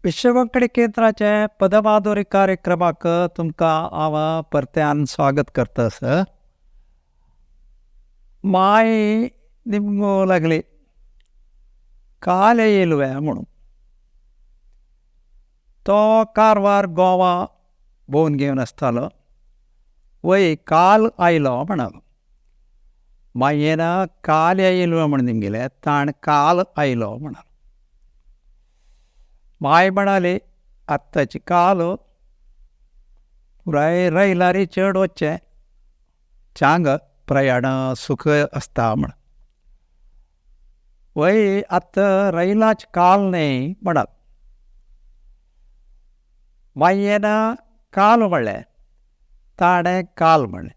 विश्व केंद्राचे पदमाधुरी कार्यक्रमाक तुमकां हांव परत्यान स्वागत करता सर. माय निमगो लागली काल येयलवे म्हणून तो कारवार गोवा भोंवन घेवन आसतालो. वय काल आयलो म्हणालो. मायेन काल येयलो म्हण निमगेले ताण काल आयलो म्हणालो. माय म्हणाली आत्ताची काल पुराय रैलारी चड वचचें चांग प्रयाण सुख आसता म्हण. वय आतां रैलाच काल न्हय म्हणाल. मायेन काल म्हणलें ताणें काल म्हणलें.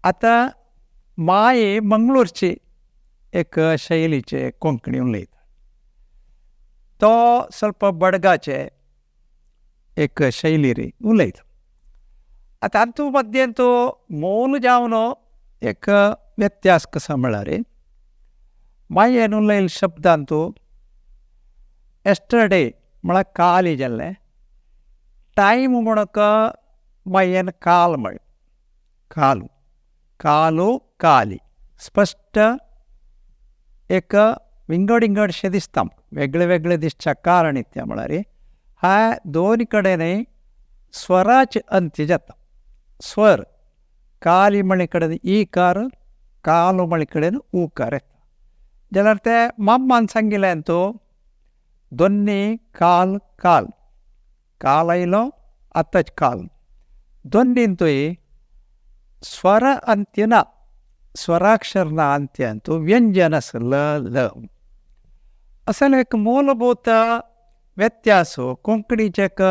आतां माय मंगळूरची एक शैलीचे कोंकणी उलयता. तो ಸ್ವಲ್ಪ बडगाचे एक शैली उलयता. आतां हातूंत मद्येंत मोल जावन एक व्यत्यास कसो म्हळ्यार मायेन उलयल्ले शब्दांतू एस्टरडे म्हळ्यार काल जाल्लें, टायम म्हणूंक मायेन काल म्हळें. कालू कालू काली स्पश्ट एक विंगड विंगडशें दिसता, वेगळे वेगळे दिसच्या कारण कितें म्हळ्यार ह्या दोन कडेन स्वराचे अंत्य जाता. स्वर काली म्हळ्ळे कडेन ईकार, कालो म्हळ्ळे कडेन उकार येता. जाल्यार ते माम्मान सांगिल्लें तो दोन्नी काल काल काल आयलो आतांच काल दोन्नींतूय स्वर अंत्य ना, स्वराक्षर ना अंत्यांत व्यंजन आसा ल ल. असो एक मूलभूत व्यत्यास कोंकणीचे एक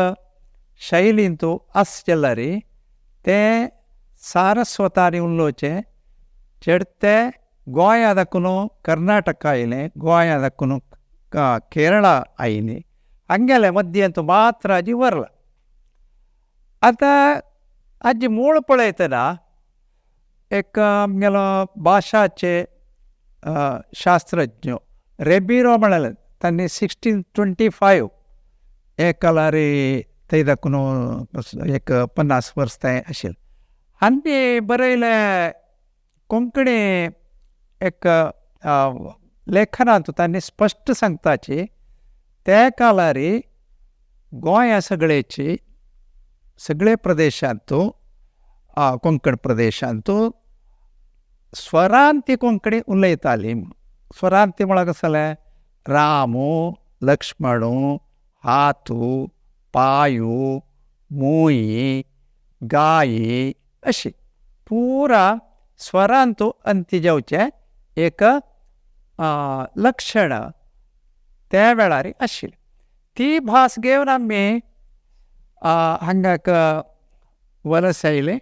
शैलींतू आस जाल्यार तें सारस्वतांनी उलोवचें चडते गोंया दाखून कर्नाटका आयलें, गोंया दाखून केरळा आयली, हांगेले मद्यंत मात्र हाजी वरला. आतां हाजी मूळ पळयतना एक आमगेलो भाशाचे शास्त्रज्ञ रेबिरो म्हळें तांणी 1625 एक कालारी थंय दाखून एक 50 वर्स थंय आशिल्लें. आनी बरयलें कोंकणी एक लेखनांत तांणी स्पश्ट सांगताची त्या कालारी गोंया सगळेची सगळे प्रदेशांत कोंकण प्रदेशांत स्वरांती कोंकणी उलयताली. स्वरांती म्हळ्यार कसलें जालें रामू, लक्ष्मणू, हातू, पायू, मुयी, गायी अशी पुरा स्वरांतू अंत्य जावचें एक लक्षण त्या वेळार आशिल्लें. ती भास घेवन आमी हांगाक वलस आयले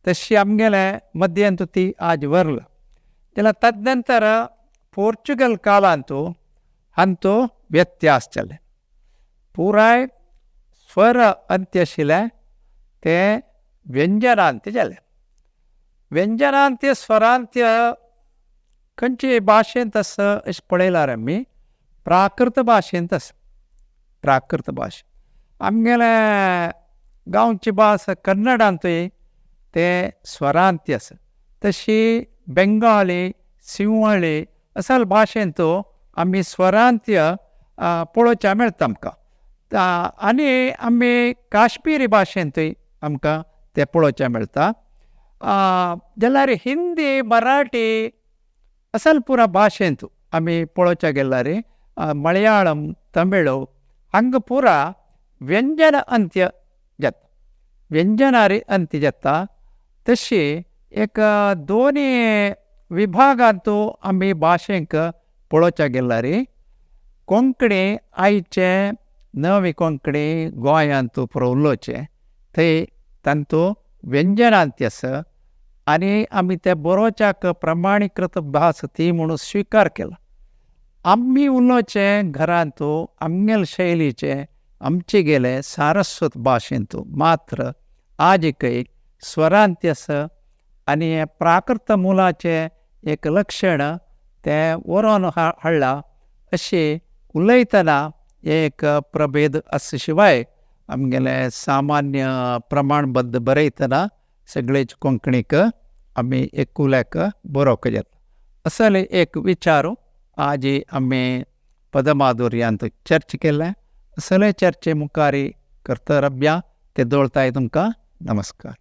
तशी आमगेले मद्यंत ती आज वरला. जाल्यार तदनंतर पोर्चुगल कालांतू हांतू व्यत्यास जाले. पुराय स्वर अंत्य आशिल्लें तें व्यंजनांत्य जालें. व्यंजनांत्य स्वरांत्य खंयचे भाशेंत आसा अशें पळयल्यार आमी प्राकृत भाशेंत आसा. प्राकृत भाशा आमगेले गांवची भास कन्नडांतूय तें स्वरांत्य आसा. तशी बेंगाली, सिंहळी असल भाशेंत आमी स्वरांत्य पळोवच्या मेळटा आमकां. आनी आमी काश्मिरी भाशेंतूय आमकां तें पळोवचें मेळटा. जाल्यार हिंदी, मराठी असल पुरा भाशेंत आमी पळोवच्या गेल्यार मलयाळम, तमिळ हांगा पुरा व्यंजन अंत्य जाता. व्यंजनारी अंत्य जाता. तशी एक दोनी विभागांतू आमी भाशेंक पळोवच्या गेल्यार कोंकणी आयचे नवी कोंकणी गोंयांत पुरो उलोवचें थंय तांतू व्यंजनांत्य आसा आनी आमी ते बरोवच्याक प्रमाणीकृत भास ती म्हणून स्विकार केला. आमी उलोवचें घरांत आमगेले शैलीचें आमचे गेले सारस्वत भाशेंत मात्र आजिकय स्वरांत्य आसा आनी प्राकृत मुलाचें एक लक्षण तें बरोवन हाडलां अशें उलयतना एक प्रभेद आसा शिवाय आमगेले सामान्य प्रमाणबद्ध बरयतना सगळेच कोंकणीक आमी एकूल्याक बरोवंक जाता. असले एक विचार आज आमी पदमाधुर्यांत चर्चा केल्या. असले चर्चे मुखार करता रब्या ते दोळताय तुमकां नमस्कार.